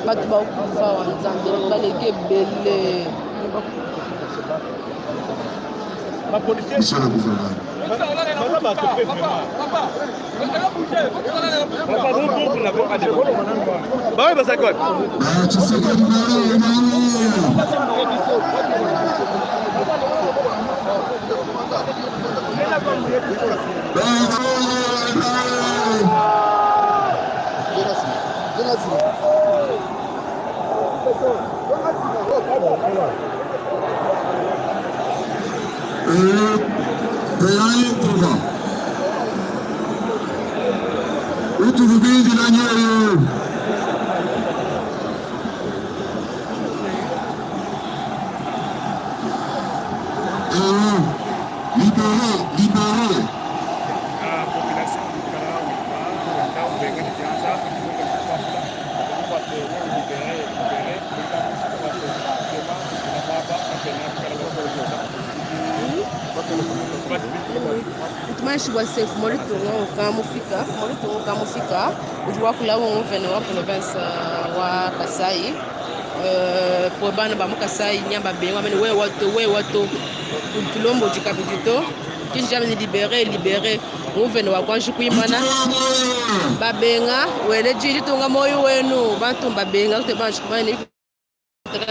Bato bakufa wa Nzambe baleki ebele. Monsieur le gouverneur. Tshisekedi Utuvubindi na nyoyo libéré, libéré. Tumanshi bua se mfumu wa ditunga uka mufika, mfumu wa ditunga uka mufika udi wakula wu nguvene wa province wa Kasai po bana ba mu Kasai nyamba benga mene wewa to wewa to tulombo kabidi to tshiji ne libere libere nguvene wa kwanji kuimana babenga wele jiji tunga moyo wenu bantu babenga kute banji kumana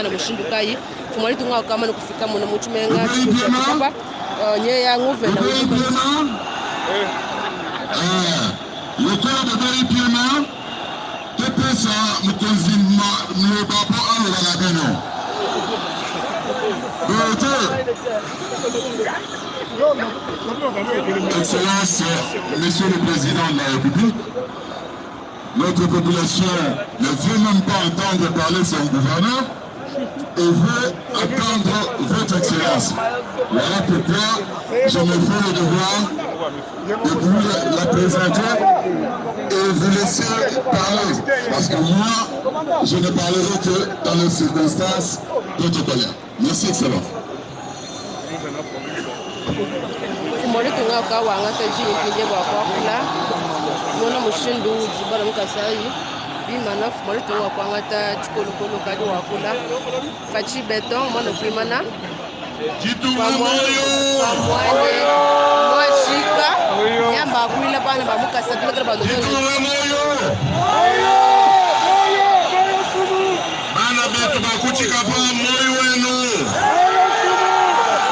ne mushindu kayi mfumu wa ditunga wakamana kufika muno mu tshimenga tshikapa nyeya nguvene Lokola bobeli piema topesa mokonzi mloba mpo aloba na bino boye te. Excellence, Monsieur le Président de la République, notre population ne veut même pas entendre parler son gouverneur et veut attendre votre Excellence. Voilà pourquoi je me fais le devoir de vous la présenter et vous laisser parler. Parce que moi, je ne parlerai que dans les circonstances protocolaires. Merci, Excellence. Mfumu wa ditunga wakawangata diyi bua kuakula mona mushindu udi bana mu Kasai bimana. Mfumu wa ditunga wakuangata tshikolokolo kadi wakula Fatshi Beton mwana kuimana pamwane mwashika yamba akuila bana ba mu Kasai tulekela bantu Bana betu bakuchika pa moyo wenu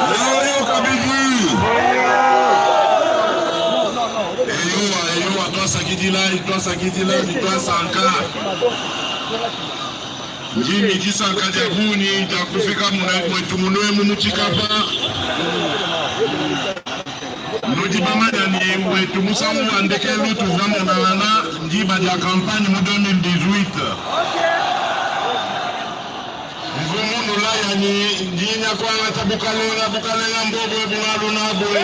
moyo kabidi eyowa eyowa twasakidila twasakidila twasanka ndimi disanka dia bungi dia kufika mwetu munwemu mutshikapa nudi bamanya ni wetu musangu wa ndekelu tuvua monangana ndiba dia campagne mu 2018 mvumunu layani ndinya kwangata bukalenga bukalenga mbobwe bungalu nabwe.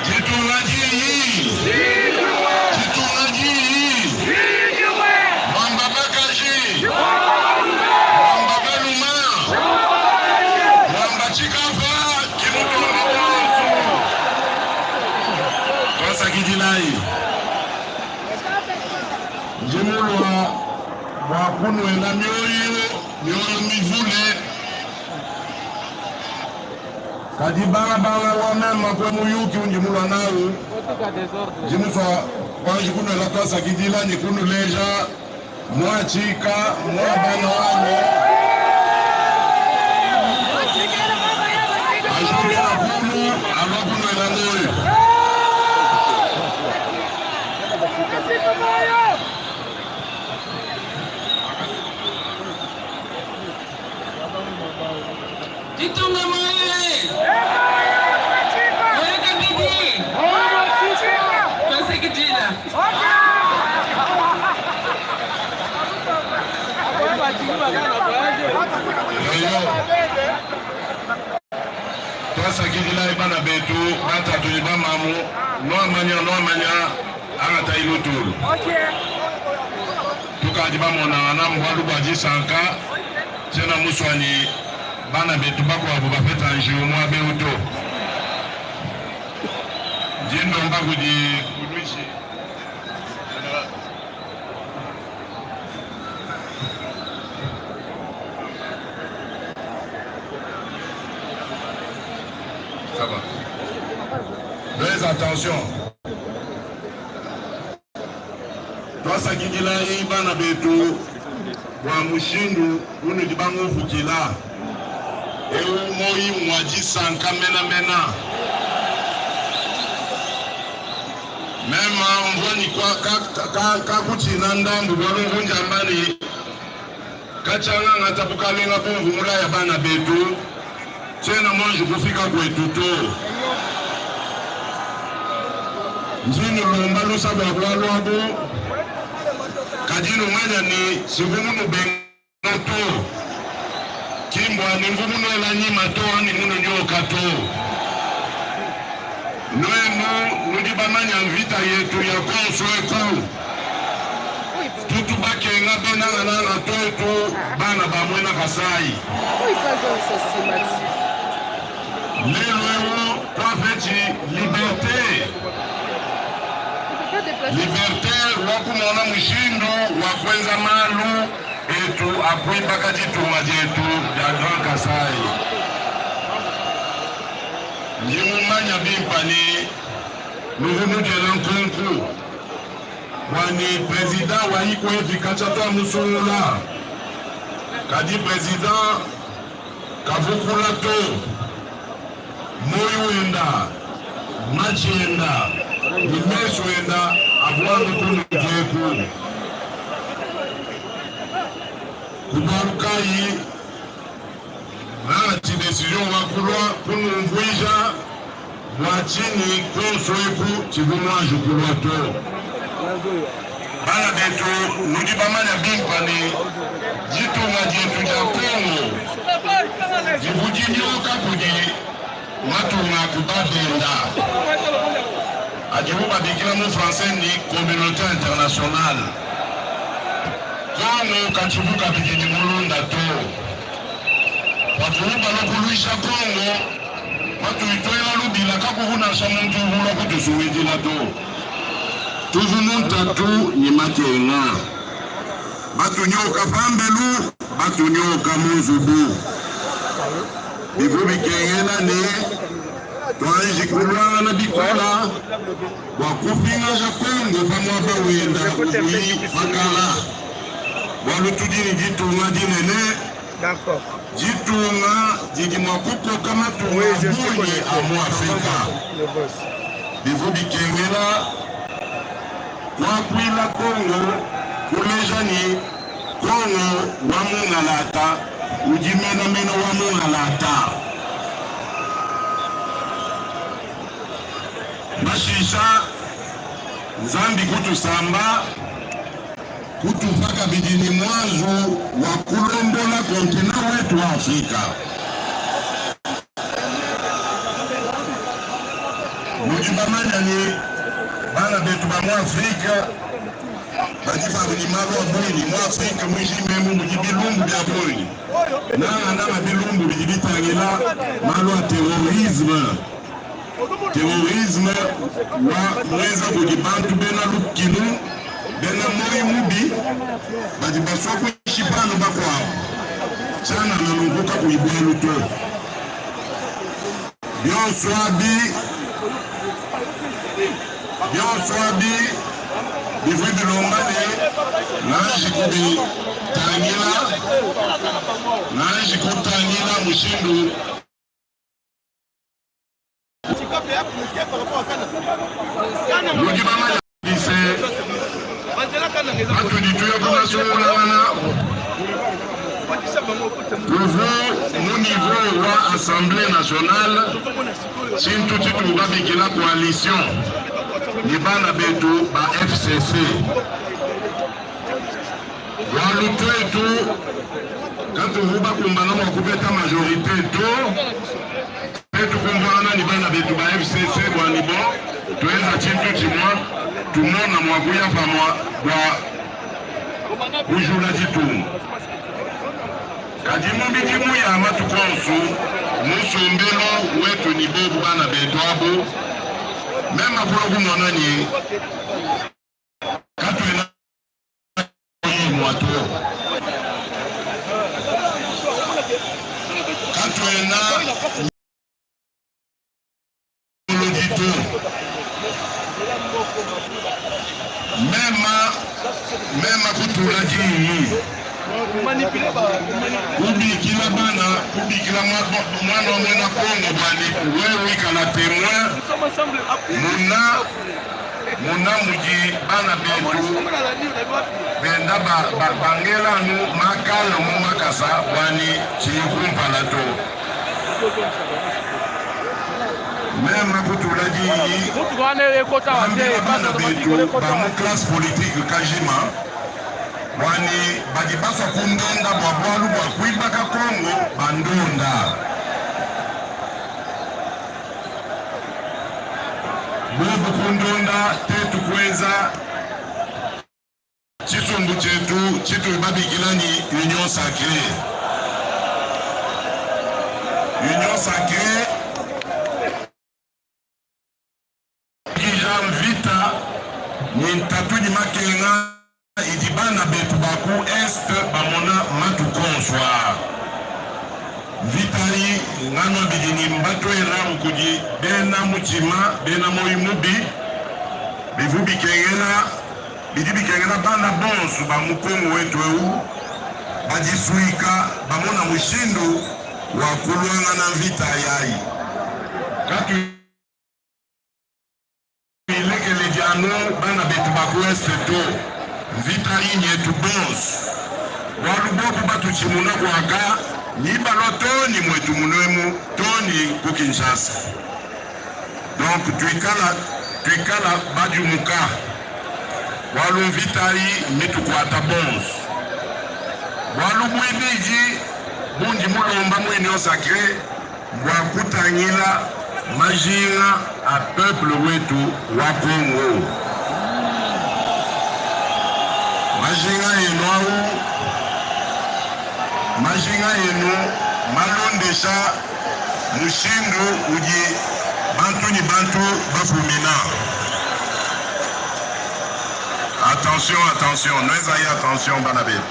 Ditunga diyi ditunga diyi mwamba bakaji mwamba baluma mwamba tshikapa kimutumba bonso twasakidilayi ndimulwa bwa kunwela mioyo mioyo mivule kadi balabala wa mema kwe muyuki undimulwa nawu ndimuswa kwanji kunwela twasakidila ni kunuleja mwachika mwabana wanyu ajukela kunu alwa kunwela moyo. Ditunga moyo! Moyo kabidi! Twasekidila! Eyo twasakidila bana betu. betu, batatu ne bamamu, nuamanya nuamanya angatayi lutulu. Tukadi bamonangana mu bualu bua disanka, tshiena musua ne bana betu bakuabu bapeta njiwu muaba eu to. Ndi ndomba kudi Kuluishi. Ça va. Faites attention. Twasakidilayi bana betu bua mushindu unudi banguvukila eu moyi ngwa disanka menamena. Mema mvua ni kwa kakutshina ndambu bualu mvua ndiamba ne katshianga ngata bukalenga bumvu mulaya bana betu tshiena muanji kufika kuetu to. Ndi nulomba lusa bua bualu abu, kadi numanya ne tshivua munubenga to, ki mbua ne mvua munuela nyima to anyi mununyoka to. Nuenu nudi bamanya mvita yetu ya kuonso eku, tutu bakenga be nangananga tuetu bana ba muena Kasai. Lelu eu tuapetshi liberte, liberte wa kumona mushindu wa kuenza malu etu a kuibaka ditunga dietu dia Grand Kasai. Ndi mumanya bimpe ne nuvua mudiela nkonku bua ne president wa IKOEFI katshia tuamusungula, kadi president kavukula to. Muoyo wenda, matshi enda ne mesu enda avua anu kunudi eku. Ku bualu kayi ngangatshi decision wa kulua kunumvuija bua tshinyi kuonso eku tshivua muanji kulua to. Bana betu, nudi bamanya bimpe ne ditunga dietu dia Congo divua dinyoka kudi matunga a ku babenda adibu babikila mu français ni communauté internationale. Congo katshivua kabidi ne mulunda to. Pavuabu balua kuluisha Congo, patudi tuela lubila kakuvua nansha muntu uvua ulua kutusungidila to. Tuvua mu ntatu ne makenga, batunyoka pambelu, batunyoka mu nzubu. Bivua bikengela ne tuanji kuluangana bikola bua kupingaja Congo pa muaba wenda uvuyi pa kala, bualu tudi ne ditunga dinene, ditunga didi mua kukoka matunga a bungi a mu Afrika. Bivua bikengela kuakuila Congo, kuleja ne, Congo wa mungalata udi menamena wa mungalata. Pashisha Nzambi kutusamba, kutupa kabidi ne muanzu wa kulombola kontina wetu wa Afrika. Nudi bamanya ne, bana betu ba mu Afrika badi pabu ne malu a bungi. Mu Afrika mujima emu mudi bilumbu bia bungi, nangananga bilumbu bidi bitangila malu a terorisme. Terorisme wa muenza kudi bantu bena lukinu, bena muoyo mubi badi basua kushipa anu bakuabu tshianana, nunku kakuyi bualu to. Bionso abi bionso abi bivua bilomba ne nanji kubitangila, nanji kutangila mushindu Nudi bamanya se patudi tuya kumasungulangana kuvu mu niveau wa Assemblée nationale tshintu tshitu babikila coalition ni bana betu ba FCC bualu tuetu katuvu bakumbana mua kupeta majorite to. Tuetu kumvuangana ne bana betu ba FCC bua ne bon tuenza tshintu tshimua tumona mua kuya pamua bua kujula ditunga. Kadi mu midimu ya matuku onsu mu nsombelu wetu ne bobu bana betu abu, mema kulua kumona ne katuena imua to. Katuena molodi to. Mema mema kutula diyi kubikila bana kubikila mwana wa mwena Kongo bwani wewe ikala temoin muna Mona mudi bana betu benda bangela anu makala mu makasa buanyi tshiyi kumpala to. Meme kutula diyi kuambila bana betu ba mu classe politique kajima buanyi badi basua kundonda bua bualu bua kuibaka Congo bandonda. Bobu kundonda, tuetu kuenza tshisumbu tshietu tshitudi babikila ne, Union Sacree. Union Sacree ijikija mvita ne ntatu ne makenga idi bana betu ba ku Est bamona matuku onso aa. Mvita ayi nganu abidi ni mbatuelamu kudi bena mutshima bena muoyo mubi. Bivu bikengela bidi bikengela bana bonso ba mu Congo wetu eu badisuika bamona mushindu wa kuluangana mvita yayi. Katu Tuyilekeledi anu bana betu ba ku Est to, mvita ayi nyetu bonso, bualu bobu batutshimuna kuaka ni balua too ni muetu munuemu too ni ku Kinshasa. Donc tuikala tuikala badiumuka bualu mvita ayi mmitukuata bonso. Bualu buibidi bundi mulomba mu Union Sacree Bua kutangila majinga a peuple wetu wa Congo. Majinga enu au majinga enu malondesha mushindu udi bantu ni bantu bafumina. Attention, attention, nuenzayi attention bana betu.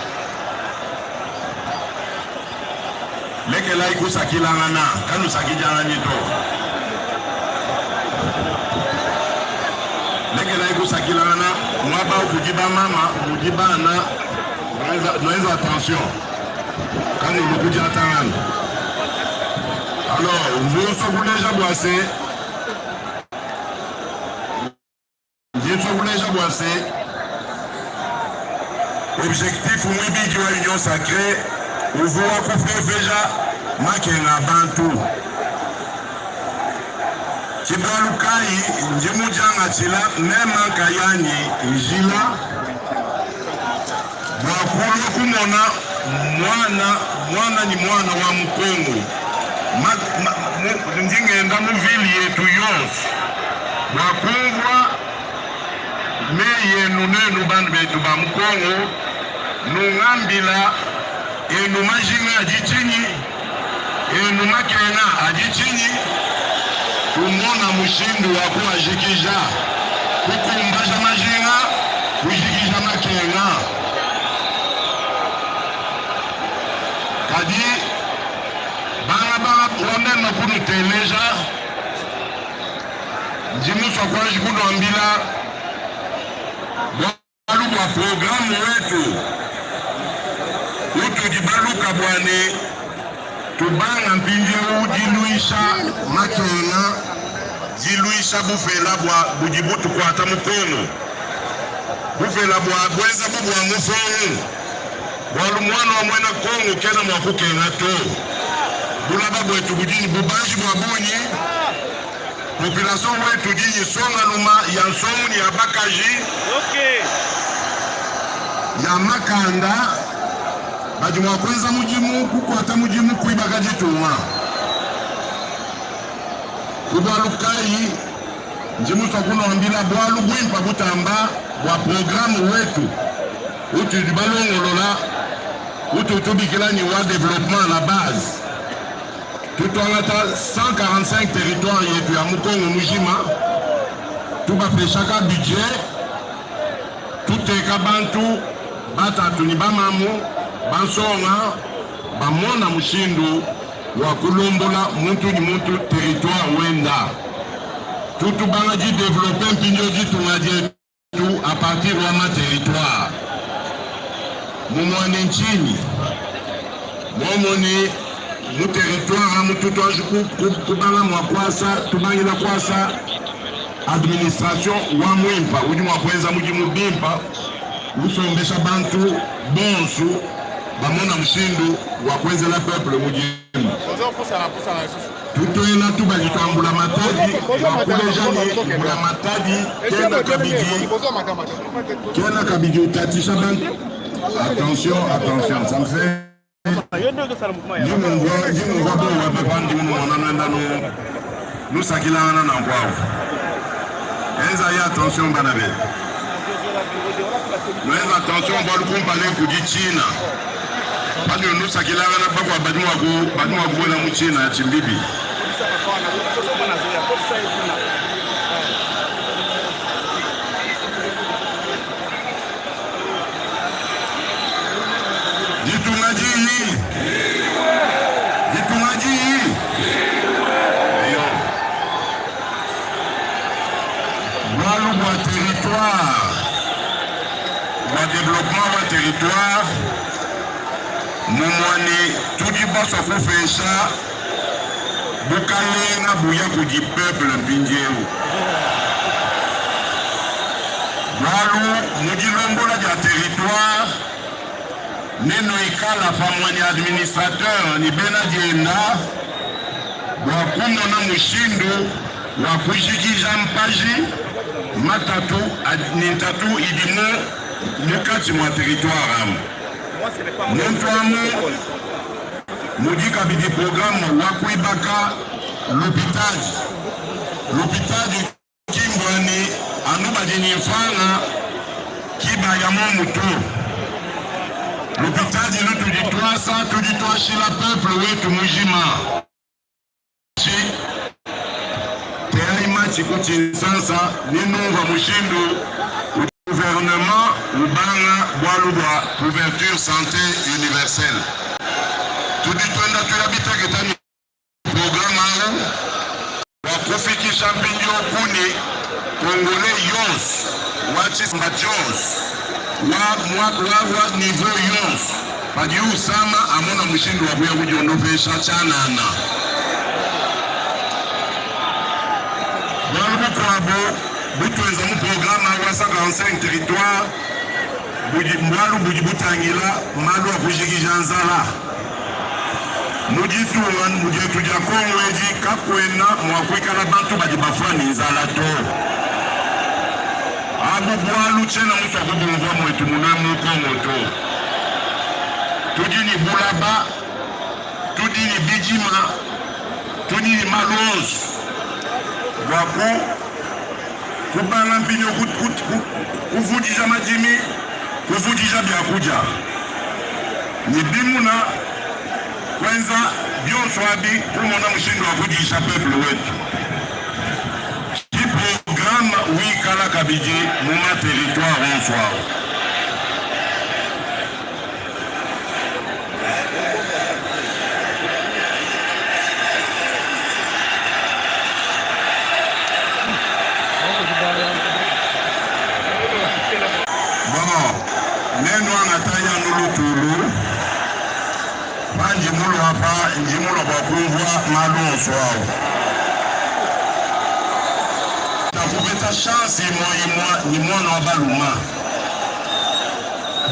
Lekelayi kusakilangana, kanusakidianganyi to. Lekelayi kusakilangana muaba kudi bamama, mudi bana, nuenza attention, kanulu kudiatangana. Alors, mvua kuleja bua se Ndi nsua kuleja bua se objectif muibidi wa Union Sacree uvua wa kupepeja makenga a bantu. Ki bualu kayi ndi mudiangatshila mema nkayanyi njila bua kulua kumona muana muana ni muana wa mu Congo. Ndi ngenda mu ville yetu yonso bua kumvua meyi enu nuenu bana betu ba mu Congo, nungambila enu majinga adi tshinyi, enu makenga adi tshinyi, tumona mushindu wa kuajikija, kukumbaja majinga, kujikija makenga. Kadi bangabanga wa meme kunuteleja, ndi musua kuanji kunuambila bualu bua programe wetu utudi baluka bua ne tubanga mpindieu diluisha makenga, diluisha bupela bua budi butukuata mu Congo, bupela bua buenza bu bua mufongu, bualu muana wa muena Congo kena mua kukenga to. Bulaba buetu budi ne bubanji bua bungi. Population wetu udi ne nsongaluma ya nsongu ne ya bakaji ya makanda badi mua kuenza mudimu, kukuata mudimu, kuibaka ditunga. Ku bualu kayi ndi musua kunuambila bualu buimpa butamba bua programme wetu utudi balongolola utudi tubikila ni wa developpement à la base. Tutuangata 145 territoires yetu ya mu Congo mujima, tubapeshaka budget, tuteka bantu batatu ni bamamu bansonga bamona mushindu wa kulombola muntu ni muntu territoire wenda. Tutubanga di developper mpindio ditunga dietu a partir wa ma territoire. Mumwane ntshinyi momoni mu territoire amu tutuanji kubanga mua kuasa tubangila kuasa administration wa muimpa udi mua kuenza mudimu bimpa usombesha bantu bonsu bamona mushindu wa kuenzela peuple mudimu. Tutuela tubadi tua mbulamatadi bua kuleja ne mbulamatadi kena kabidi kena kabidi utatshisha bantu. Attention, attention, ça me fait ndi mumvua bowa pe pandi munumona nuenda nusakilangana nanku awu. Enzayi attention bana betu, nuenza attention bualu kumpala kudi China pandi nusakilangana bakuabu badi mua kubuela mu China tshimbibi. Ditunga diyi, ditunga diyi. Eyo. Bualu bua territoire, bua developpement wa territoire, mumue tudi basua kupesha bukalenga buya kudi peuple mpindieu. Bualu mu dilombola dia territoire nenuikala pamue ne administrateur ne bena dienda bua kumona mushindu wa kujikija mpaji matatu ne ntatu idi mu mukatshi mua territoire amu. Muntu amu mudi kabidi programme wa kuibaka lupitadi lupitadi kimbwani anu badi ni mfanga kibaya mu mutu lupitadi lutudi twasa tudi twashila peuple wetu mujima teyai matshi ku Tshinsansa ninumva mushindu gouvernement ubanga bualu bua couverture santé universelle. Tudi tuenda tuya biteketa ni programme awu wa kufikisha mpindio kuni Congolais yonso wa tshisamba tshionso wa, wa, wa, wa niveau yonso padi usama amona mushindu wa kuya kudiondopesha tshianana. Bualu bukuabu butuenza mu programme wa 145 territoire budi mbualu budi butangila malu a kujikija nzala mu ditunga mu dietu dia Kongo edi kakuena mua kuikala bantu badi bafua ne nzala to. Abu bualu tshiena musua kubumvua muetu munue mu Kongo to. Tudi ne bulaba, tudi ne bidima, tudi ne malu onso bua ku kubanga mpinyo kuvudija madimi, kuvudija biakudia ne bimuna, kuenza bionso abi kumona mushindu wa kudisha peuple wetu. Ki programme wikala kabidi mu ma territoire onso awu. Bon, nenuangata yanu lutulu pandi mulua apa, ndi mulua bua kumvua malu onso awu. Nakupeta chance imua imua ni mwana wa baluma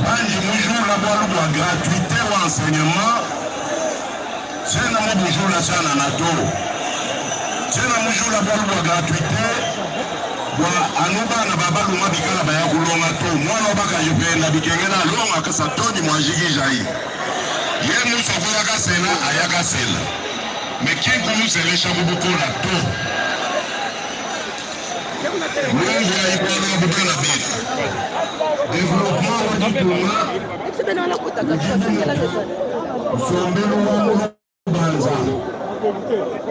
pandi mujula bualu bua gratuité wa enseignement tshiena mubujula tshianana to, tshiena mujula bualu bua gratuité bua anu bana ba baluma bikala baya kulonga to. Mwana wa bakaji penda bikengela alonga kasa toni mwajikijayi ye musa kuyaka sela ayaka sela me kinku muselesha kubukola to. Lumvuayi bualu ebu bana betu, developpement wa ditunga udi bu nsombelu wa mu lubanza.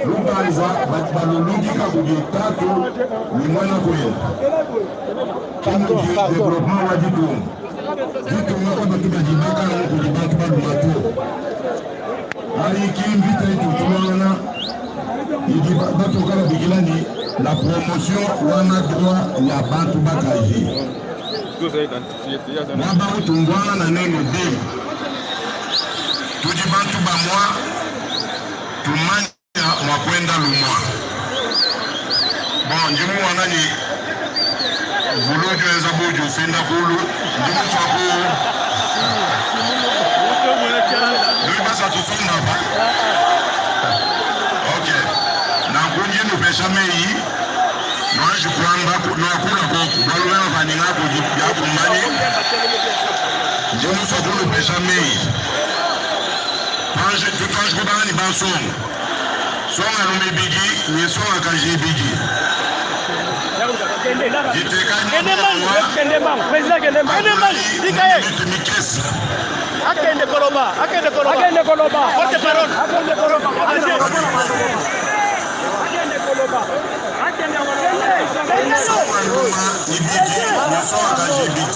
Lubanza badi baluludika kudi tatu ne muena kuenda. Ke mudi developpement wa ditunga. Ditunga kabatu badibaka anu kudi bantu balume to. Ayi ki mvita itu tuluangana idi batoka babikila ne la promotion wa ma droit ya bantu bakaji. Muaba utumvuangana nenu bimpe, tudi bantu bamua tumanya mua kuenda lumua. Bon, ndi mumona ne mvula udi wenza bu udi ufinda kulu, ndi musua ku nudi basua tusomba apa? Ok, nanku ndi nupesha meyi nuanji kuamba nuakula koku bualu meme panyi ngakudi biakumbanyi, ndi musua kunupesha meyi. Tuanji tuanji kubanga ne bansonga, nsongalume ibidi ne nsongakaji ibidi. Ditekayi muaba umue, akulayi mu minute mikese. Akende koloba, akende koloba. Akende koloba. Porte parole. Akende koloba. Akende koloba. Akende Nsongalume ibidi ne nsongakaji ibidi.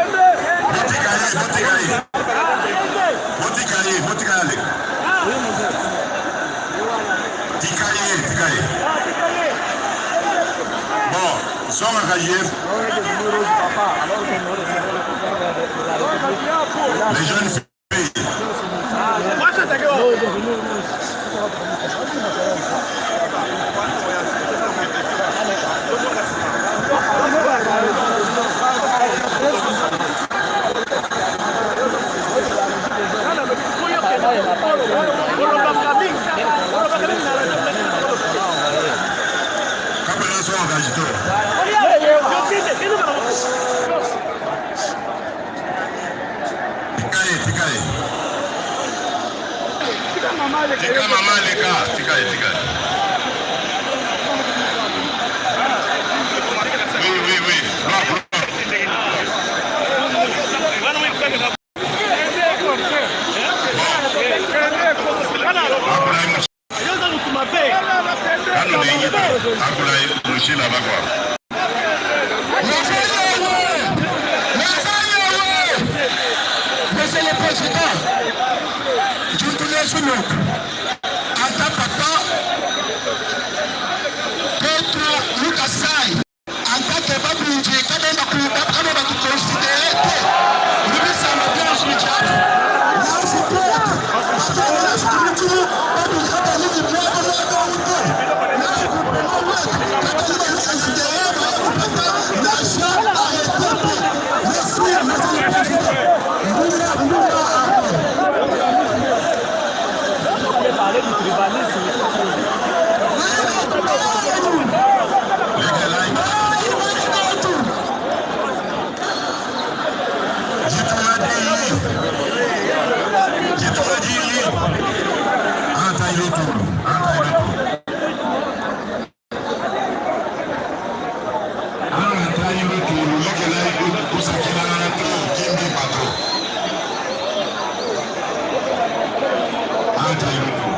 Botikaye, botikaye. Botikaye, botikaye aleka. Tikaye, tikaye. Bon, nsongakaji les jeunes filles. Kabena nsongakaji to. Tikaye, tikaye. Tika mama aleka, tikaye, tikaye. Oui, oui, oui. Bloc, bloc. Akulayi kano nengi to. Akulayi mushila bakwabo. Monsieur le Président, Djoutoulé en tant papa, contre Lukasai, en tant que Babunji, kabenda kabenda kuconsidérer que Lubisamba bien Richard, Merci, Monsieur le Président. Ndula, Ndula, amen. Parler du tribalisme. Lekelayi. Ditunga diyi. Ditunga diyi. Anta ilotulu. Anta ilotulu. Anta ilotulu. Lekelayi kusakilangana to kimbi pato. Anta ilotulu.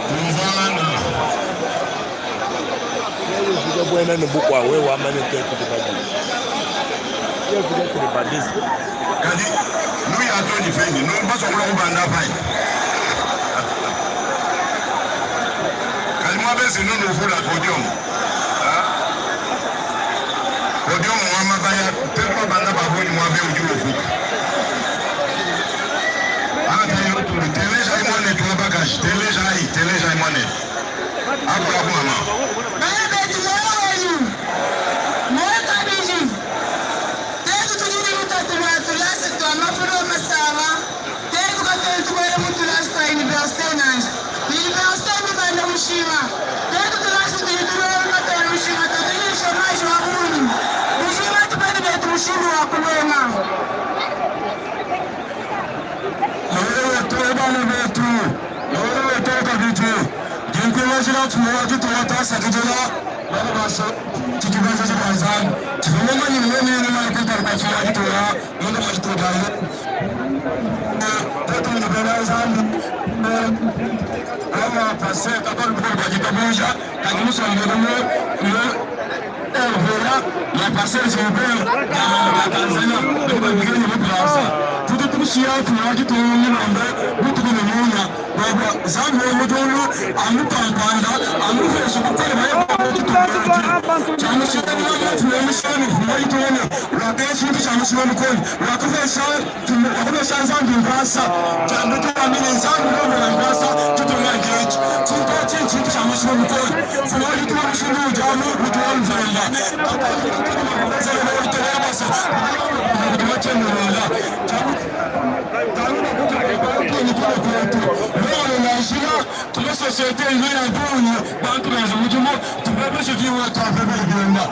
Tumvangana. Bwena ne bukwa we wamane tetu tribalisme. Ye tribalisme. Kadi nuya atoni fendi basokula kubanda pai. Kadi mwabesi nunu ufula podium. Podium wa mabaya tetu banda babuni mwabe udi ufuka. Ata yotulu teleja imwane tu bakaji teleja ai teleja imwane. Akula ku mama. Bana betu moyo wenu moyo kabili tetu tudi lutatu lwa tulasa tua mafulu masava tetu katuena tubuela mu tulasa tua universite nansha universite mibanda mushinga tetu tulasa tudi tulonga katuena mushinga tudi ne chomage wa bungi mushinga tupete betu mushindu wa kulonga. Bana betu, muoyo wetu kabidi, ndi mpingajila mfumu wa ditunga tuasakidila bana baso tudi benzeji ba Nzambi. Tshivua mumanye ne meme nemane kumpala kua mfumu wa ditunga munda mua dituku dia lelu. Tuetu mudi bena Nzambi awa pasteur kakol bukole bua ditabuja kadi musombele mu mu Ervera ya pasteur Gilbert ya Tanzania badi babikila ne mu Brazza. Tudi tukushiya mfumu wa ditunga mulombe butuku ne munya bua Nzambi wa mu diulu amukampanda amupeshe bukole bua ditunga edi. Tshia mushinga mukole mfumu wa mushinga ne mfumu wa ditunga ne wakaya tshintu tshia mushinga mukole wakupesha wakupesha Nzambi nkuasa tshiambitu wambi ne Nzambi ulombela nkuasa ditunga ngetshi tshintu etshi ntshintu tshia mushinga mukole mfumu wa ditunga mushindu udi amu udi wa mvenda Société ya bungi bantu benza mudimu tupepeshe viwa twapepele bienda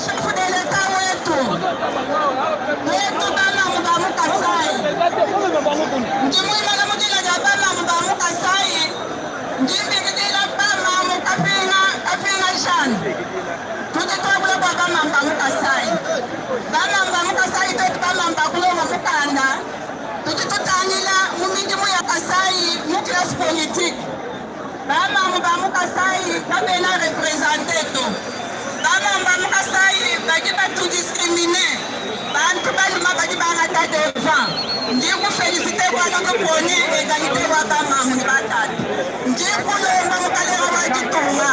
Chef de l'État wetu wetu bamamu ba mu Kasai ndimwimana mudila dia bamamu ba mu Kasai ndimbikidila bamamu kapinga kapinga jane tudi twakula bua bamamu ba mu Kasai bamamu ba mu Kasai twetu bamamu ba kulonga mukanda tudi tutangila mu midimu ya Kasai mu classe politique bamamu ba mu Kasai kabena représenter to bamamu ba mu Kasai badi batudiscriminer bantu baluma badi bangata devant ndi kuféliciter bwana tupone égalité wa bamamu ni batatu ndi kulomba mukalenge wa ditunga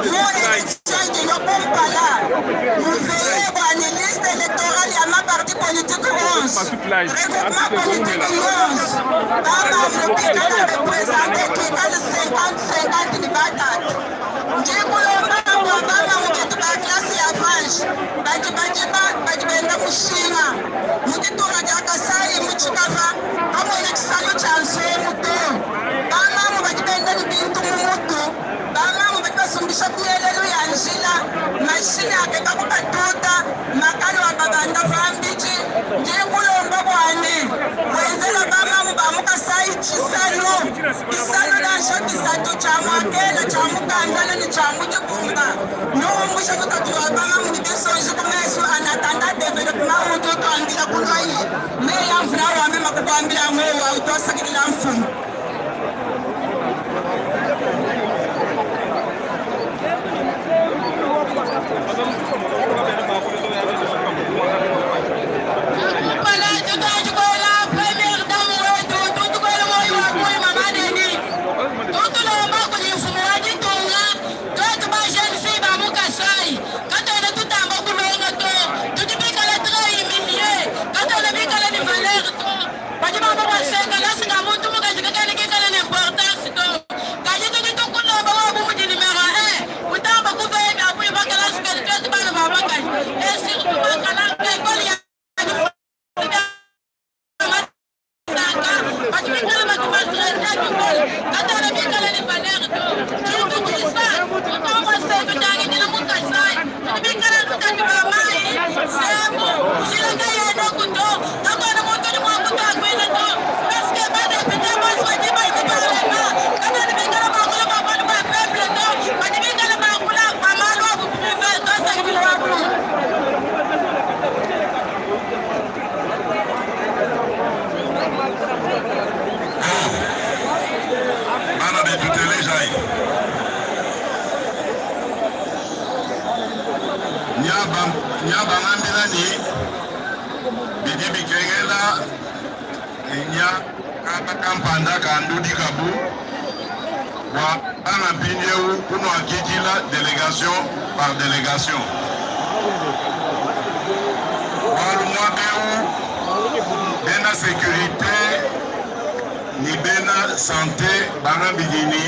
mu élection dino kumpala muveye bwani liste électorale ya maparti politique 11 regroupement politique 11 bamamu bikala représenté twikale 50 50 ni batatu ndi kulomba bwa bamamu betu ba classe ya branche badi badiba badi benda mushinga mu ditunga dia Kasai mu Tshikapa kamwena tshisalu tshia nsemu to bamamu badi benda ne bintu mu mutu bamamu badi basumbisha mielelu ya njila mashine akeka kubatuta makalu ababanda pambidi ndi kulomba bwane wenzela bamamu ba mu Kasai tshisalu tshisalu nansha tshisatu tshia muakela tshia mukanzala ne tshia mudibumba nuumbusha lutatu lua bamamu ne bisonji ku mesu en attendant développement udi utuambila kulwayi meya mvula wamema kukuambila ngowa utwasakidila mfumu. Kumpala tutwajikola première dame wetu tutukwela moyo wa kuyi mama Deni tutulomba kuli mfumu wa ditunga twetu ba jeune fille ba mu Kasai katwena tutamba kulonga to tudi bikala très humilié katwena bikala ni valeur to badi bamba baseka lasika muntu mukaji kakene kikala ne Badi bikale batumaltraite bikole, katuena bikale ne valeur to. Tshintu tshisatu, tutamba se tutangidila mu Kasai, tudi bikale lutatu lua mayi, nsembu, njila kayenaku to, kakuena muntu udi mua kutuakuila to, parce que ba depute bonso badi bayi mu parlement kabena bikale bakula bua bualu bua peuple to, badi bikale bakula bua malu abu prive. Tuasakidila wa bungi. Bana betu telejayi. Nya bangambila ni bidi bikengela nya kaba kampanda kandudi kabu bua bana mpindieu kunuakidila délégation par délégation. Bualu muaba eu bena sécurité ni bena santé bangambidi ni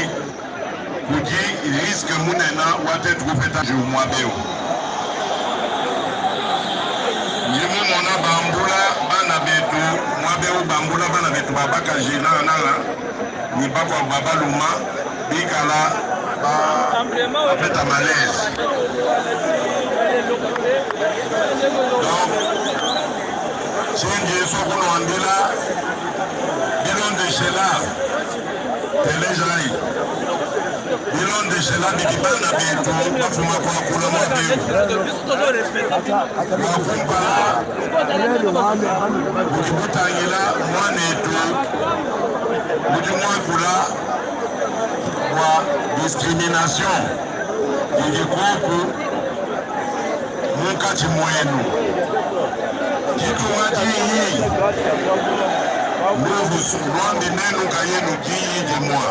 kudi risque munene wa tetu kupeta njiwu muaba eu. Ndi mumona bambula bana betu muaba eu, bambula bana betu ba bakaji nangananga ni bakuabu ba baluma bikala bapeta malaise. Donc tshindi so kunuambila bilondeshela telejai bilondeshela bidi bana betu bafuma kuakula muaba eu. Wakumpala budi butangila mwanetu budi muakula bua discrimination idi kuoku munkatshi muenu. Ditunga diyi lwambi nenu nkayenu diyi dimua.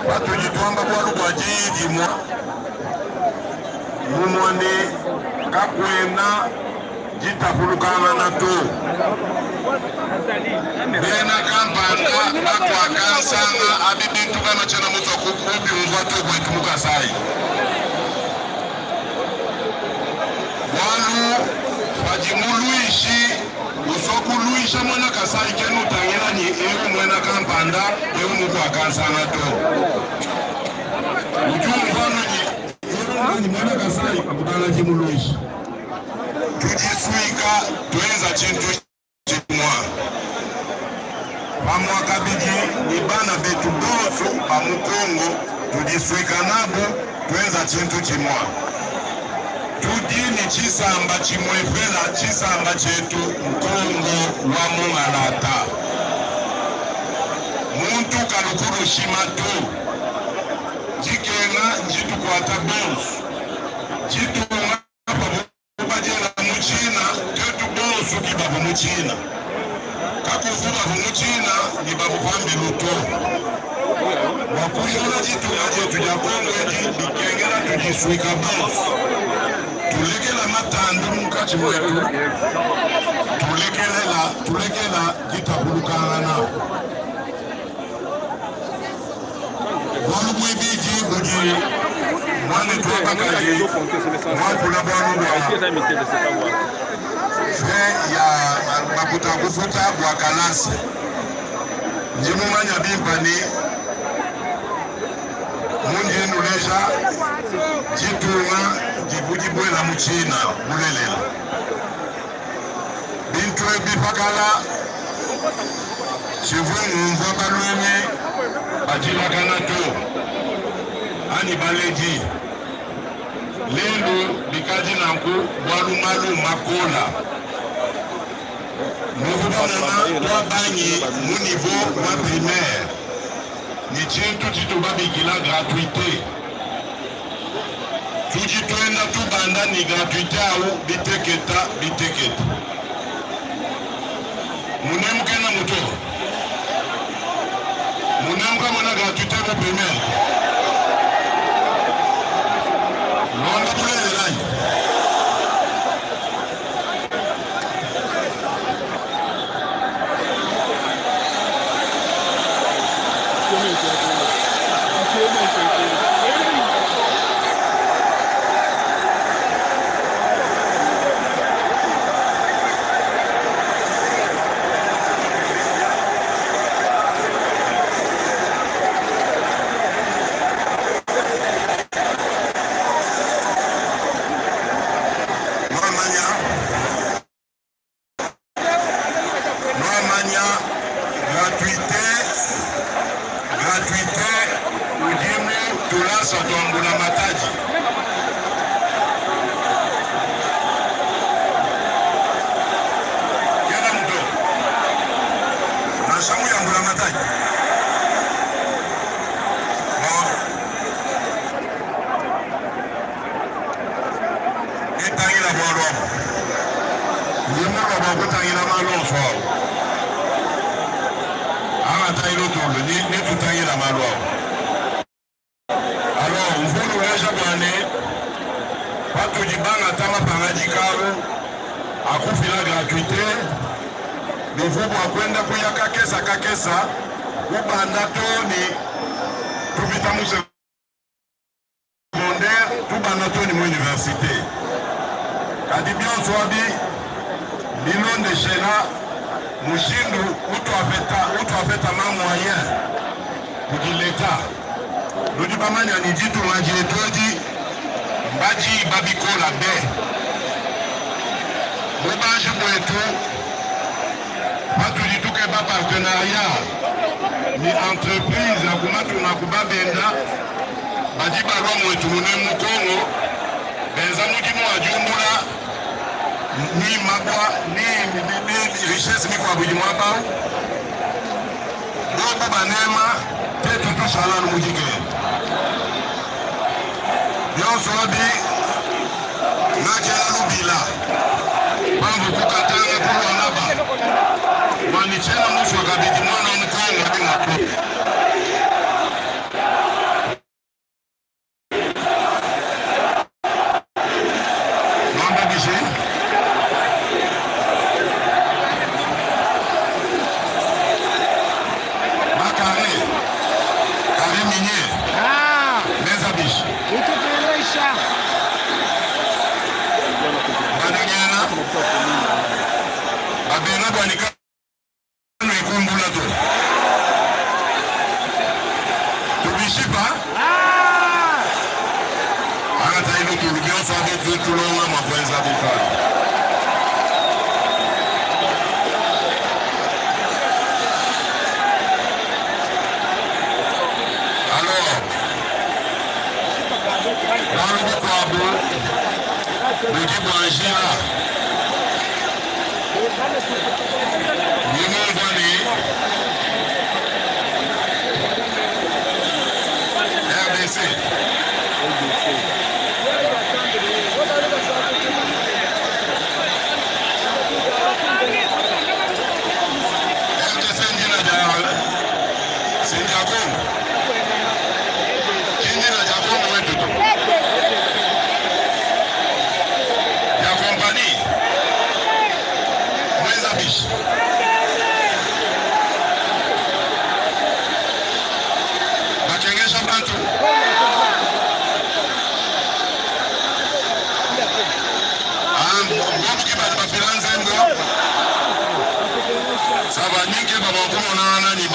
Patudi tuamba bualu bua diyi dimua mumwane kakuena ditapulukangana to. Bena kampanda bakuakansanga abi bintu bana tshiena musua kubiumvua to buetu mu Kasai. Bualu padi muluishi usua kuluisha muena Kasai kena utangila ni eu muena kampanda eu mukuakansanga to. Udi umvua nunyi eu ni muena Kasai utangila muluishi. Tudisuika tuenza tshintu tshimua. Pamua kabidi ni bana betu bonso ba mu Kongo tudisuika nabu tuenza tshintu tshimua. Tudi ni tshisamba tshimuepela tshisamba tshietu Nkongo wa Mungalata. Muntu kalukulushima to. Dikenga nditukuata bonso. Ditunga badiela mu China, tetu bonso ki bavu mu China. Kakuvu bavu mu China ni bavu pambelu to. Bua ditunga dietu dia Kongo edi bikengela tudisuika bonso. Tulekela matandu munkatshi muetu. Tulekela ditapulukangana. Bualu buibidi budi mwanetu wa bakaji muakula bualu bua frais ya makuta kufuta bua kalasi. Ndi mumanya bimpe ni mundi nuleja ditunga divu dibuela mu China bulelela. Bintu ebi pakala tshivua ngumvua balongi badilakana to ani baledi. Lelu bikadi nanku bualu malu makola. Muvu twabangi mu niveau wa primaire ni tshintu tshitu babikila gratuité. Tudi tuenda tubanda ni gratuité au biteketa biteketa. Munemukena muto. Munemuka mona gratuité mu primaire. Londa bulelelai. Gratuite, gratuite udi mu tulasa tua mbulamatadi. Kena muto nansha mu ya mbulamatadi. Bon. Netangila bualu abu. Ndi mulua bua kutangila malu onso awu. Angatayi lutulu, netutangila malu awu. Alors, mvua nuleja bua ne, patudi bangata mapangadika awu a kufila gratuite, bivua bua kuenda kuya kakesa kakesa, kubanda too ne tupita mu secondaire, tubanda too ne mu universite. Kadi bionso abi bilondeshela mushindu utuapeta, utuapeta ma moyen kudi l'Etat. Nudi bamanya ne ditunga dietu edi mbadiiba bikola be. Bubanji buetu patudi tukeba partenariat ne entreprise ya ku matunga ku babenda badi balua muetu munemu mu Congo benza mudimu wa diumbula ni mabua ni richesse mikuabu idi muaba au. Bobu banema tetu tushala anu mu dikenga. Bionso abi ngakela lubila pamvua ku Katanga ku Lualaba bua ne tshiena musua kabidi muana wa mu Congo adi mua to. Nwamba bishi? Ma carré, carré minier. Ah! Meza bishi. Utupelesha. Bananyana. Babena bwanika ikumbula to. Tubishipa. Ah! Angata ino tulu bionso abi tulonga mwa kwenza bikala. Alors, bualu bukuabu budi bua njila ndi mumvua ne RDC RDC ndina dia si ndia Congo ki ndina dia Congo wetu to dia compagnie mwenza bishi bakengesha bantu Ah, bobu ki badi bafila nzembo sava ninke babakumonana nani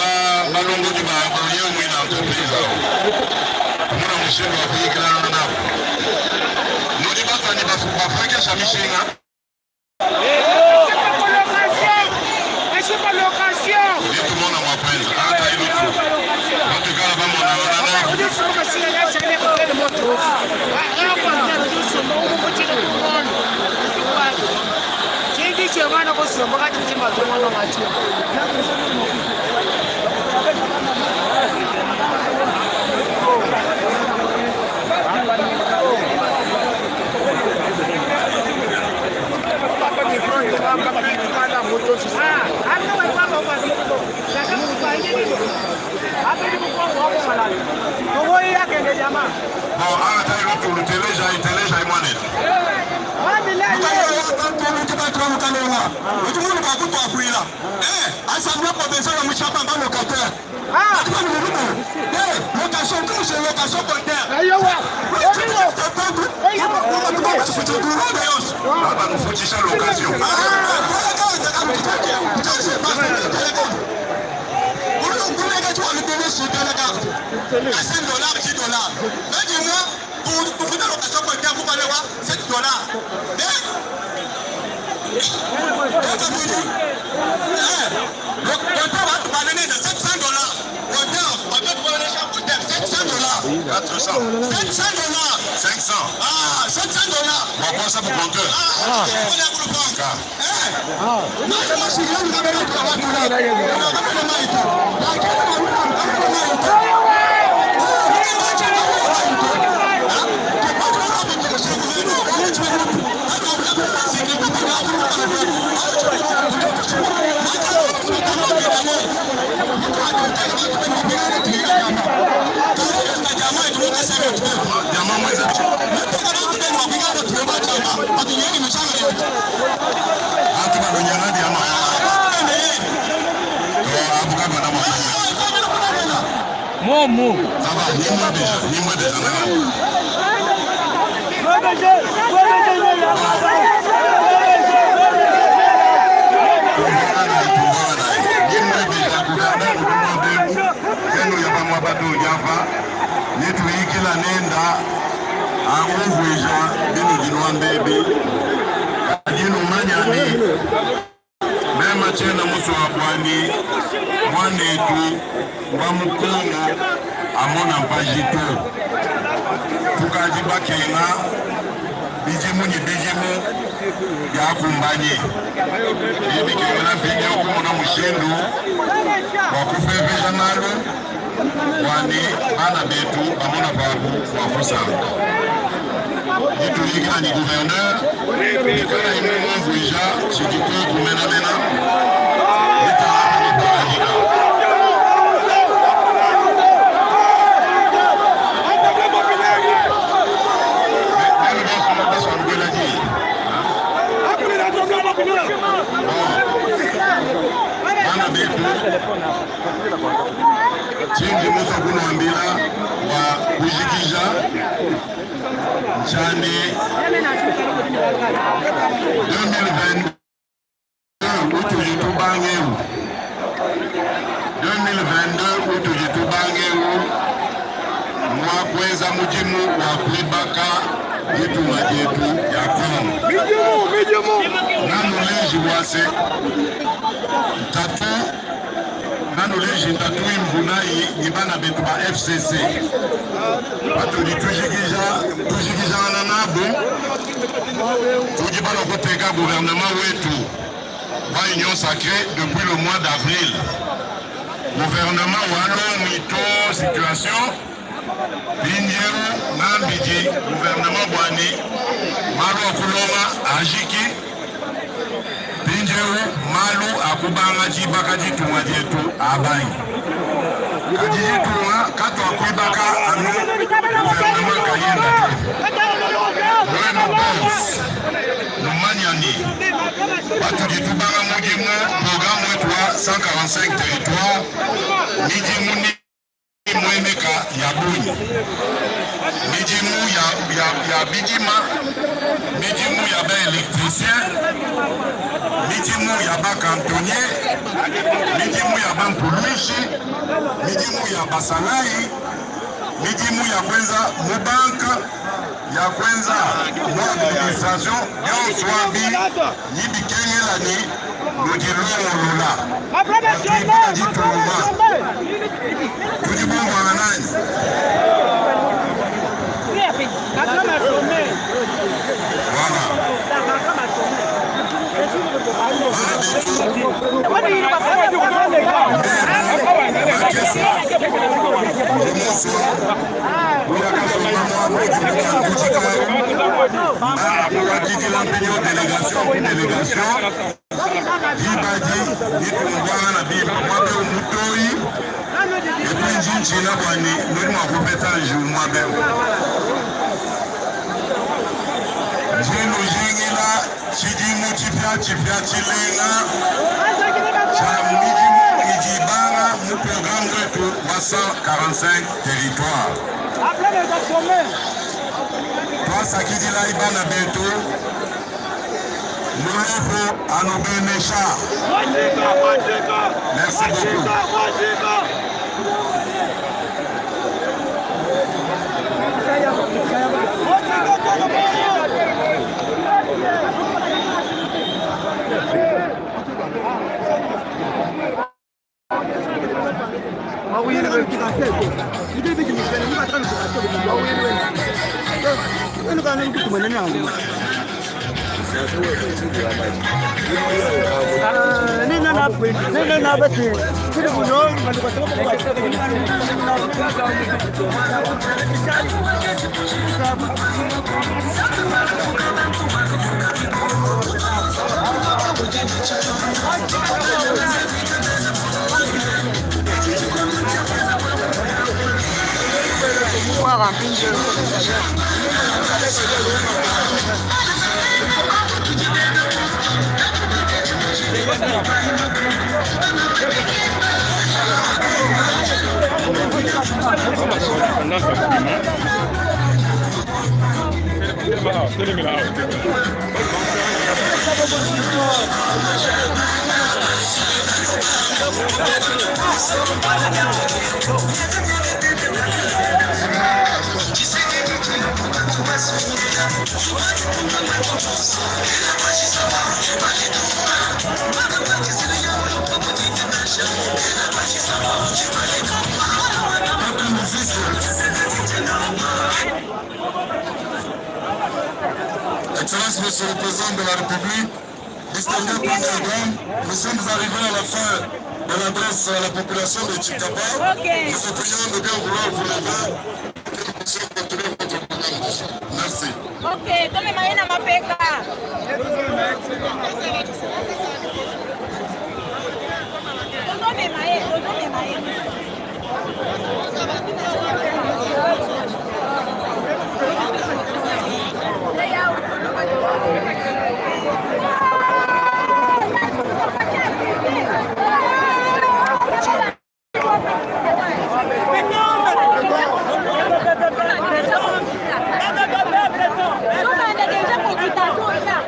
balongodi ba ye mwina entreprise awo kumona mushindu wa kuyikilana nabo nudi basani bafrekesha mishinga Nitumona mwa kwenza ata ilutu batukala bamonana nabo. Bon, ata ilutu luteleja iteleja imwanene. Assemblée provinciale muchapa ba locataire. Location location compteur. Baba nufutisha location. À 5 dollars, 10 dollars. Dis-moi, pour faire location compteur, vous allez voir 7 dollars. 200. 700 dollars. 500. Ah, 700 dollars. Wakwasa ku compteur. Ah, Ka. Diamant mweza. Bantu balonyana diamant. To abuka bana mwa. Momo. Ça va, ni moi déjà, ni moi déjà. Nituyikila nenda akuvwisha bino dinwambebi kadinumanyani mema chena muso wa bwani mwanetu wa mukongo amona mpajito tukaji bakenga bijimu ni bijimu byakumbanye bibikengela mpingi okumona mushindu wakufeveja nalo wani bana betu bamona babu wakusanga nituyikila ni gouverneur ikala imumumvuija sidiko kumenamena itaata nitalanyika. Bana betu chindi musa kunwambila wa kujikija nchane 2022 utujitubangewu 2022 utujitubangewu mwakweza mujimu wa kuibaka ditunga dietu ya Kongo nanuleji bwase ntatu nanuleji ntatu imvunayi ni bana betu ba FCC batudi tujikijana nabo tudi bana kuteka gouvernement wetu wa Union Sacrée depuis le mois d'avril. Gouvernement walongwi to situation pinjeru nambiji gouvernement bwani malu akulonga ajiki pinjeru malu akubanga jibaka jitunga jetu abangi kadi jitunga kato akwibaka anu gouvernement kayenda te mwenu bos numanyani batudi tubanga mudimu programme wetu wa 145 territoire midimu ni mwemeka ya bunyi midimu ya bidima midimu ya baélectricien midimu ya bacantonnier midimu ya bampuluishi midimu ya basalai midimu ya kwenza mubanka ya kwenza mu administration nyonso abi nibikengelani lodilongolola batuibika tudibumbwana nani. Voilà. Dibadi nitungwana na bimba mwabe umutoyi ekwinjinjila bwani noli mwakupeta nju mwabe njino jingila chidimu chipya chipya chilenga cha midimu ijibanga mu programme wetu wa 145 territoire twasakidila ibana betu mulofu anubenesha. Merci beaucoup. Excellence, Monsieur le Président de la République, distingués première dame, nous sommes arrivés à la fin de l'adresse à la population de Tshikapa. Nous vous prions de bien vouloir vous lever pour que nous puissions continuer votre programme. Merci. Ok, tomema ye na mapeka. Tozomema ye, tozomema ye. Tobanda deja kokita azoya.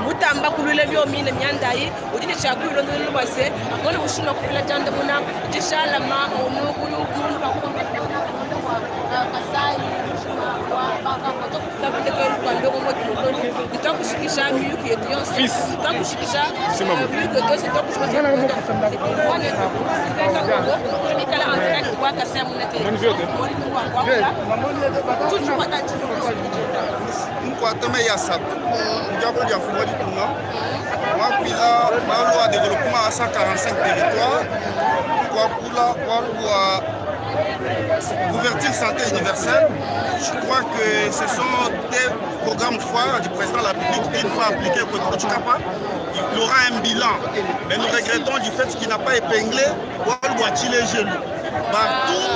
Mutamba kulwile byomine myandayi udi ne tshiakuilondolelo bua se akone mushindu wa kufila tshiandamuna tshishalama unukuyu mundu twakushikisha miyuki yetu yonse twakushikisha miyuki yetu yonse twakushikisha en direct wa Kasai muna télévision Nkuatama ya satu ndiako dia mfumu wa ditunga wakuila malu a développement a 145 territoires kuakula bualu bua couverture santé universelle. Je crois que ce sont des programmes phares du président de la République. Une fois appliqué au Tshikapa, il aura un bilan. Mais nous regrettons du fait qu'il n'a pas épinglé bualu bua Tshilejelu. Partout,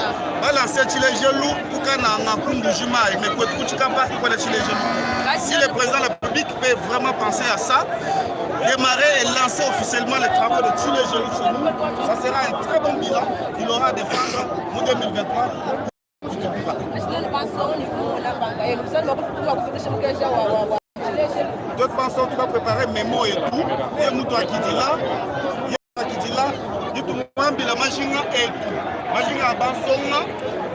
balancer Tshilejelu kukananga ku Mbuji-Mayi, mais kwetu ku Tshikapa ikuela Tshilejelu. Si le président de la République peut vraiment penser à ça, démarrer et lancer officiellement les travaux de Tshilejelu chez nous, ça sera un très bon bilan qu'il aura à défendre en 2023. D'autres pensent tu vas préparer mémo et tout. Et Moutou Akidila, Akidila, Ditumambila Majinga et tout. Majinga Bansonga,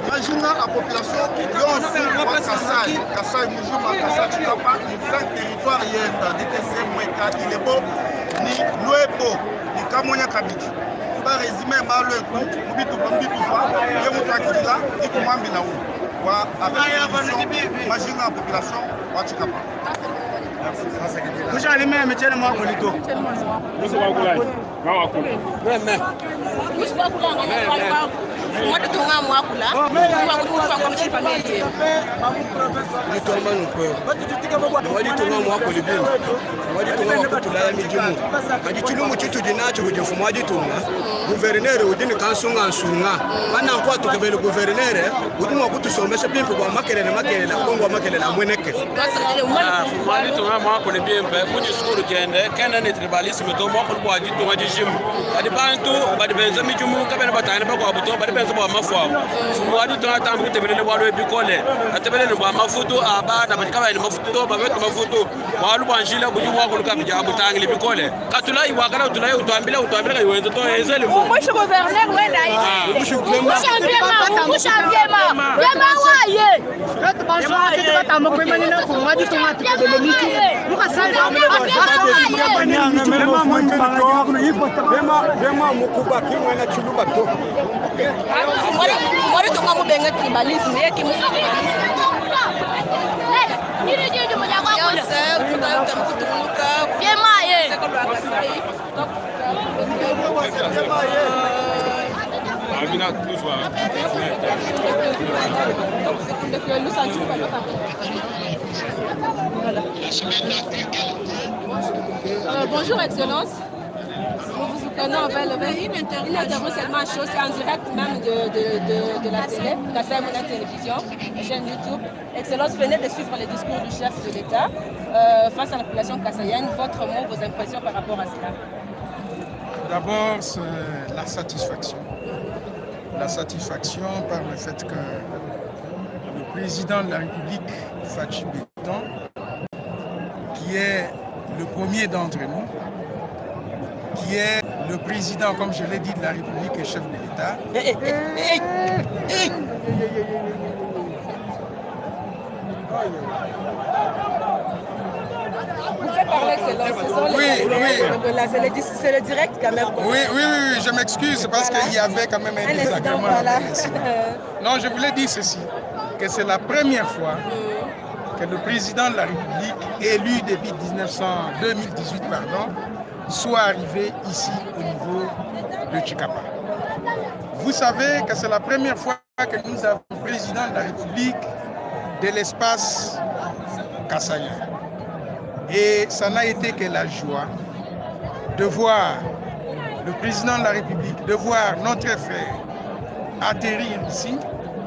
Majinga à population, yonso wa Kasai, Kasai Mujuma, Kasai Tshikapa, ni 5 territoires yenda, DTC, Mweka, Ilebo, ni Luebo, ni Kamonya kabidi tuba resume malu etu mu bitupa mu bitupa ye mutuakidila itumuambilawu bua avec majinga a population wa Tshikapa. Kushali meme tshene mwakuli to. Nitwamba nukwe waditunga mwakuli bimpe waditunga wakutulaya midimu kadi tshilumbu tshitudi natshi kudi mfumu wa ditunga guvernere udi ne kansungansunga pananku atukebele guvernere udi mua kutusombesha bimpe bua makelele makelela kongo wa makelela amueneke. Mfumu wa ditunga muakule bimpe mu disukulu diende kena ne tribalisme to muakulu bua ditunga dijima kadi bantu badi benza midimu kabena batangila bakuabu to badi benza bua mafu abu mfumu wa ditunga atambe kutebelela bualu ebu bikole atebelele bua mafutu a bana badi kabayi ne mafutu to bapete mafutu bualu bua njila budi muakulu kabidi abutangile bikole katulayi buakana utulayi utuambila utuambila kayi wenza to enzele mu Umbushe gouverneur wenda Umbushe Umbushe vyema, umbushe vyema. Vyema waye. Bema mukuba kimwena tshiluba to. Mwari tonga mubenga tribalisme ye ki Bonjour Excellence. Nous vous prenons une interview seulement chaud, c'est en direct même de la télé, Kassai Mouna Télévision, chaîne YouTube. Excellence, venez de suivre le discours du chef de l'État face à la population kassaïenne. Votre mot, vos impressions par rapport à cela? D'abord, c'est la satisfaction. La satisfaction par le fait que le président de la République, Fatshi Béton, qui est le premier d'entre nous, qui est le président, comme je l'ai dit, de la République et chef de l'État. Vous faites parler, Excellence. Ce sont les Oui, oui. Là, c'est le direct quand même. Oui, oui, oui, oui, je m'excuse parce Voilà. qu'il y avait quand même un Un incident, désagrément. voilà. Non, je voulais dire ceci, que c'est la première fois que le président de la République, élu depuis 2018, pardon, soit arrivé ici au niveau de Tshikapa. Vous savez que c'est la première fois que nous avons un président de la République de l'espace kassaïen. Et ça n'a été que la joie de voir le président de la République, de voir notre frère atterrir ici.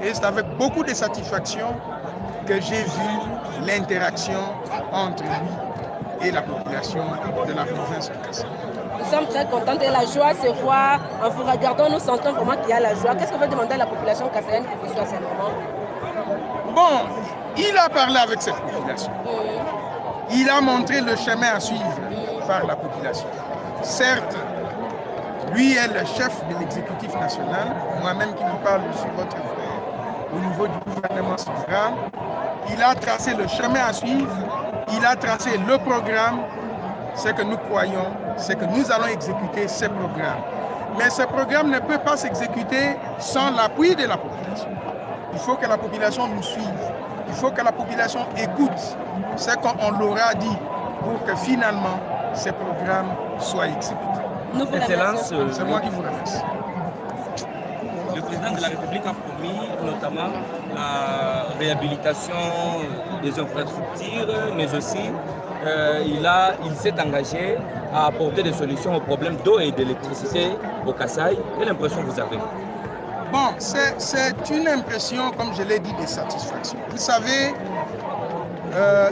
Et c'est avec beaucoup de satisfaction que j'ai vu l'interaction entre lui et la population de la province du Kassai. Nous sommes très contents et la joie se voit. En vous regardant, nous sentons vraiment qu'il y a la joie. Qu'est-ce que vous demander à la population kassaïenne qui vous suit à ce moment? Bon, il a parlé avec cette population. Il a montré le chemin à suivre par la population. Certes, lui est le chef de l'exécutif national. Moi-même qui vous parle, je suis votre frère au niveau du gouvernement central. Il a tracé le chemin à suivre, il a tracé le programme. Ce que nous croyons, c'est que nous allons exécuter ce programme. Mais ce programme ne peut pas s'exécuter sans l'appui de la population. Il faut que la population nous suive. Il faut que la population écoute ce qu'on leur a dit pour que finalement ce programme soit exécuté. Nous vous Excellence, remercions. C'est moi qui vous remercie. Le président de la République a promis notamment la réhabilitation des infrastructures, mais aussi il s'est engagé à apporter des solutions aux problèmes d'eau et d'électricité au Kasaï. Quelle impression vous avez? Bon, c'est une impression, comme je l'ai dit, de satisfaction. Vous savez,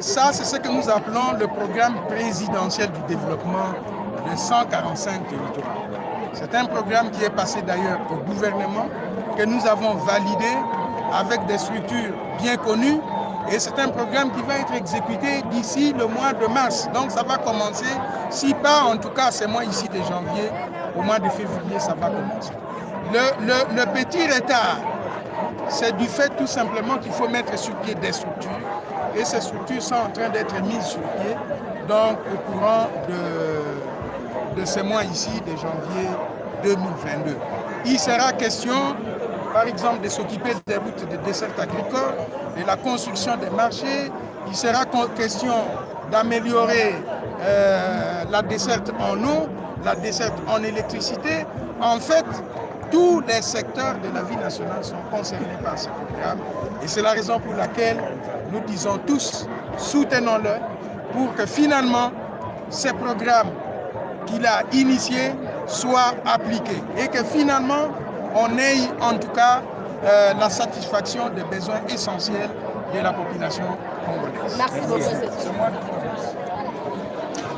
ça c'est ce que nous appelons le programme présidentiel du développement de 145 territoires. C'est un programme qui est passé d'ailleurs au gouvernement, que nous avons validé avec des structures bien connues. Et c'est un programme qui va être exécuté d'ici le mois de mars. Donc ça va commencer, si pas en tout cas c'est moi ici de janvier, au mois de février ça va commencer. Le petit retard, c'est du fait tout simplement qu'il faut mettre sur pied des structures. Et ces structures sont en train d'être mises sur pied. Donc au courant de ce mois ici, de janvier 2022. Il sera question, par exemple, de s'occuper des routes de desserte agricole, de la construction des marchés. Il sera question d'améliorer la desserte en eau, la desserte en électricité. En fait, tous les secteurs de la vie nationale sont concernés par ce programme. Et c'est la raison pour laquelle nous disons tous, soutenons-le, pour que finalement, ces programmes qu'il a initiés soient appliqués et que finalement, on ait en tout cas la satisfaction des besoins essentiels de la population congolaise. Merci beaucoup.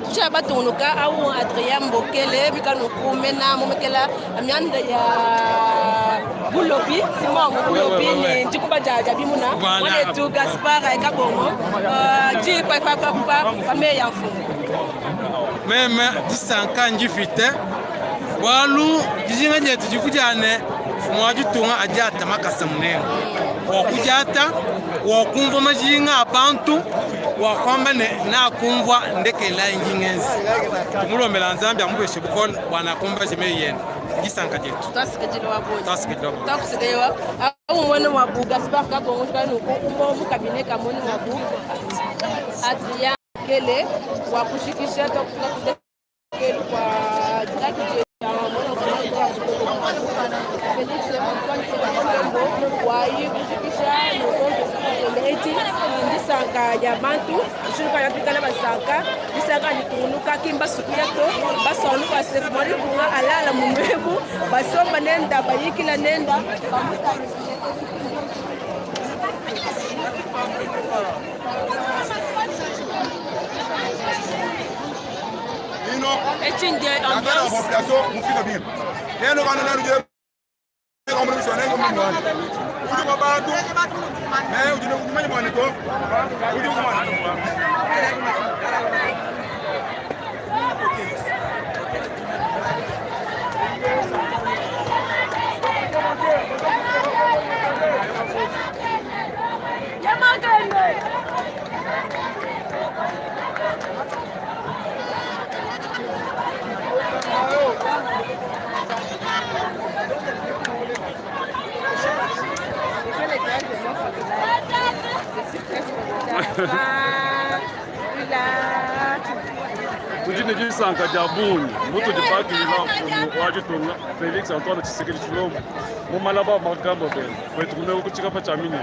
Tucha batungunuka au Adrien Mbokele mikanuku mena mumekela mianda ya bulobi simongo bulobi ni ndikuba ja bimuna mwanetu Gaspard Kabongo ji pa pa pa pa pa ya mfumu. Meme disanka njifite bwalu dijinga dietu dikujane mfumu wa ditunga adiata makasa munene wakudiata wakumva majinga a bantu wakwamba ne nakumvwa ndekela ingingenzi tumulombela nzambi amupeshe bukole bwana akumba jime yene disanka dietu. Twasikidile wa boni. Twasikidile wa boni. Twakusidewa au mwana wa bu Gaspard Kabongo kanuku umo mu kabine ka mwana wa bu Adrien Kele wa kushikisha twakufika kule kwa direct ya mwana wa Felix Antoine Tshilombo wayi kushikisha eti ndisanka ya bantu shuka ya pikala basanka disanka litungunuka kimba sukuya to basonu basefu mwalikunga alala mumbebu basomba nenda bayikila nenda Ino, la population mufika bien. Neno kana nanu je udi kwa bantu me udi kumanya bwana to udi kumanya. Tudi ne disanka dia bungi mutudi bakila mfumu wa ditunga Felix Antoine Tshisekedi Tshilombo mu malaba magambo bene kwetu kume kuchikapa cha mine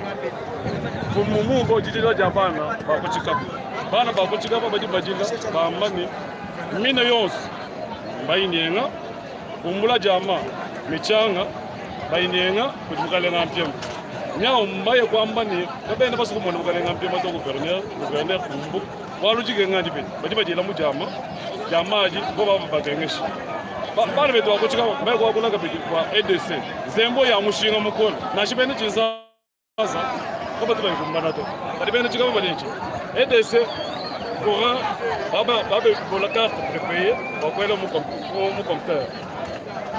mfumu mumbo didila dia bana bakuchikapa bana bakuchikapa badi badila bamba ni mine yonso bayinyenga kumbula jama michanga bayinyenga kudi mukalenga mpyema nyawo mbaye kwamba ni kabene basukumona mukalenga mpyema to gouverneur gouverneur kumbu walujikenga ndipeni badi badila mu jama jama aji bo baba bakengesha bana betu bakuchika mbaye kwakula kabidi kwa EDC zembo ya mushinga mukolo nashibene chizaza kaba tubayikumbana to badi bene chikaba balinchi EDC courant baba babe bola carte prépayée bakwela mu compteur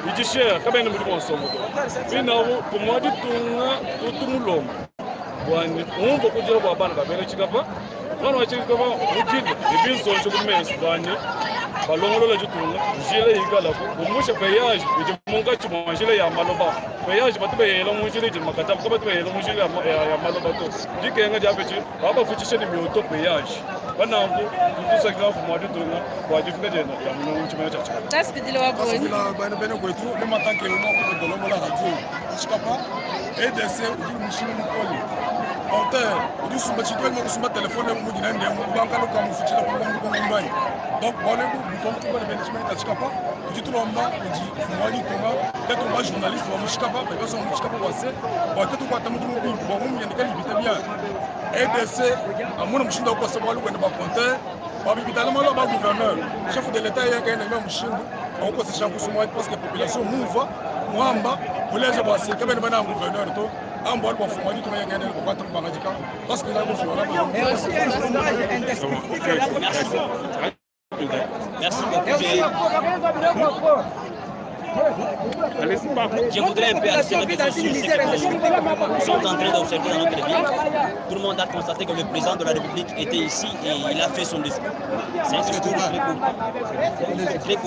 idi cher kabene mudi mwansomo to binawo kumwa ditunga tutumulombo bwani umva kujira bwa bana babene chikapa mwana wa chikapa mujile ibinzonje kumenso bwani balongolola ditunga njila yikalako kumusha payage idi munkachi mwa njila ya maloba payage batu bayela mu njila idi makataba ka batu bayela mu njila ya maloba to dikenga diapechi babafuchishe ni mioto payage banangu tutusakila mfumu wa ditunga bwa difika diena ya mulungu chimene cha chikapa. Twasikidile wa boni. Bana bene kwetu le matin que mo ko dolombo la radio chikapa EDC udi mushinga mukole compteur udi sumba chitwe mo kusumba telefone mu dina ndem banka lo kamu fuchila ku bangu bangu mbai donc bole bu bouton ko bole bene chimene ta chikapa udi tulomba udi fumwali tonga tetu ba journaliste wa mushikapa ba so mushikapa wa se ba tetu kwa tamu mu bi ba mu yandika libita bien EDC amuna mushinda ko se balu kwenda ba compteur ba bibitala malo ba gouverneur chef de l'état yaka ina mushindu akukosesha kusumwa parce que population muva muhamba muleje bwase kabene bana gouverneur to ambo ali bafuma ditunga yaka ina ko kwata bangajika parce que la gouverneur. Merci beaucoup. Je voudrais un peu attirer l'attention sur ce que nous sommes en train d'observer dans notre ville. Tout le monde a constaté que le président de la République était ici et il a fait son discours. C'est un discours très court. Très court.